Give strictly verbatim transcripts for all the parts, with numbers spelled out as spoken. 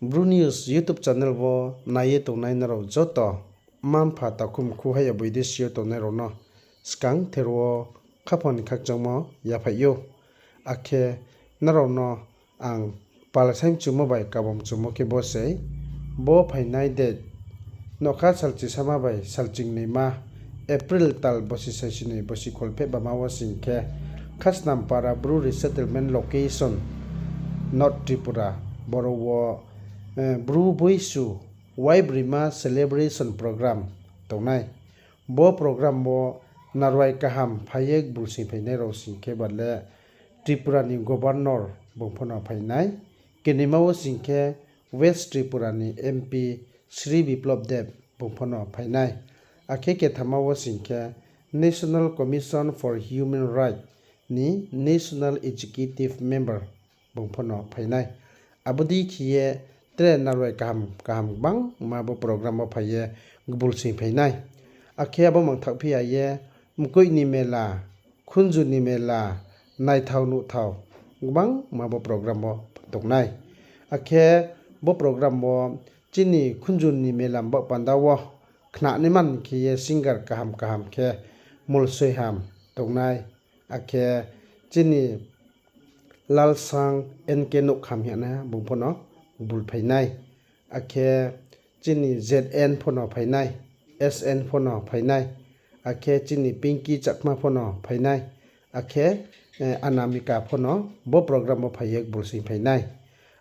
Bru News YouTube channel wo nai ye tongnai nrao joto mma-mpha, takhu mkhu, haya boidesi yo tongnai rao no skang ther wo khaphang ni khakchangmo yaphaih ou. Akhe nrao no ang pal saimchumo bai kabam chumo khe bo sei, bo phainai date nougkha salchisama bai salchingnoima April tal bosi saisinoi bosi kholpheh bama wo sing khe Khasnampara Bru Resettlement Location, North Tripura, boro wo Bru Boisu Waibrima Celebration Program tongnai. Bo program wo narwai kaham phai ye gbulsoing phainai rao sing khe bale Tripura ni Governor bung pho no phainai. Kenoima wo sing khe West Tripura ni MP Sri Biplab Deb bung pho no phainai. Akhe kethama wo sing khe National Commission for Human Rights ni National Executive Member bung pho no phainai. Abo dei khe ye tre narwai kaham kaham gbangma bo program wo phai ye gbulsoing phainai. Akhe abo mangthaoh phi ya ye mkoih ni mela, khunju ni mela, naithao nuhthao gbangma bo program wo tongnai. Akhe bo program wo chini khunju ni mela baoh panda wo khnanai man khe ye singer kaham kaham khe Molsoiham tongnai. Akhe chini Lalsang N K Nouhkham hing ye bung pho no gbul phainai. Akhe chini Z N pho no phainai, S N pho no phainai. Akhe chini Pinky Chakma pho no phainai. Akhe Anamika pho no bo program wo phai ye gbulsoing phainai.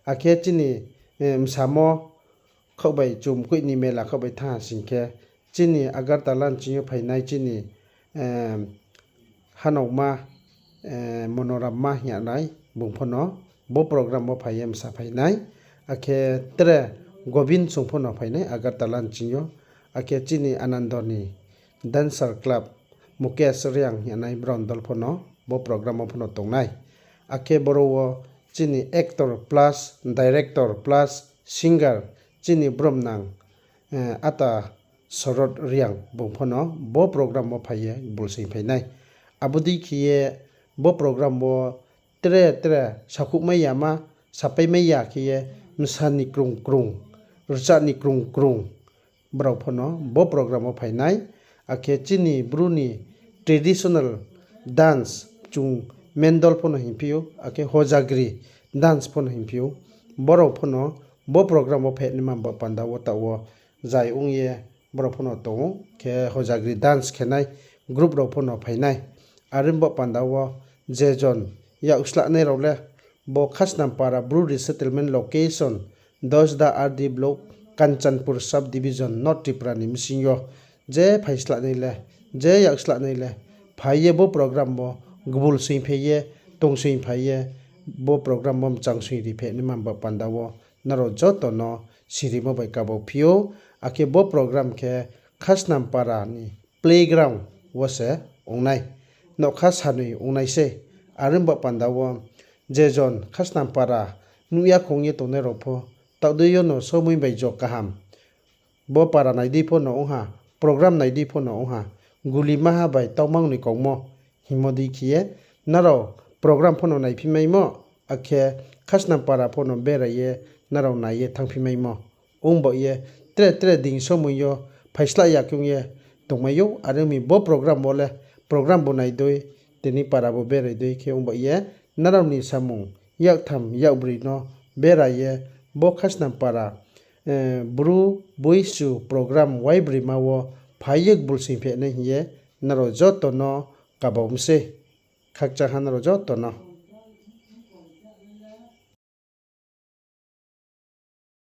Akhe chini bsamo khaoh bai chumkoih ni mela khaoh bai thanng ha sing khe, chini Agartala ni ching yo phainai chini hanaoma Monoramma hing ye nai bung pho no bo program wo phai ye bsa phainai. Akhe tre Gobin Song pho no phainai Agartala ni ching yo. Akhe chini Anando ni Dancer Club Mukesh Reang hing ye nai brao ni dol pho no bo program wo pho no tongnai. Akhe boro wo chini actor plus director plus singer chini bromnang Ata Sorot Reang bung pho no bo program wo phai ye gbulsoing phainai. Abo dei khe ye bo program wo tre tre sakhouhmai yama, sapaimai ya khe ye bsa ni krung krung, rcha ni krung krung brao pho no bo program wo phainai. Akhe chini Bru ni traditional dance chung mendol pho no hingphi ou, akhe Hojagri dance pho no hingphi ou. Brao pho no bo program wo phainaima baoh panda wo taoh wo zai ong ye brao pho no tong ou. Khe Hojagri dance khenai group rao pho no phainai. Are baoh panda wo je jon yak slanai rao le bo Khasnampara Bru Resettlement Location, Dasda R D Block, Kanchanpur Sub Division, North Tripura ni bsing yo je phai slanai le, je yak slanai le, phai ye bo program wo gbulsoing phai ye, tongsoing phai ye, bo program wo mchangsoing ri phainaima baoh panda wo nrao joto no sirimo bai kabo phi ou. Akhe bo program khe Khasnampara ni playground wo se ong nai, nougkha sanoi ong nai sei. Are baoh panda wo je jon Khasnampara nuh ya khong ye tongnai rao pho, taoh dei yo no somoi bai jo kaham bo para nai dei pho no ong ha, program nai dei pho no ong ha, guli maha bai taumang ni kaungmo hingmo dei khe ye nrao program pho no naiphi maimo, akhe Khasnampara pho no berai ye nrao nai ye thanngphi maimo. Ong baoh ye tre tre ding somoi yo phaislah ya khe ong ye tongmai ou, are ong mi bo program wo le program bo nai dei, tini para bo berai dei khe ong baoh ye nrao ni samung yaktham yakbroi no berai ye bo Khasnampara Bru Boisu program Waibrima wo phai ye gbulsoing phainai hing ye nrao joto no kabo msei. Khakchang ha nrao joto no.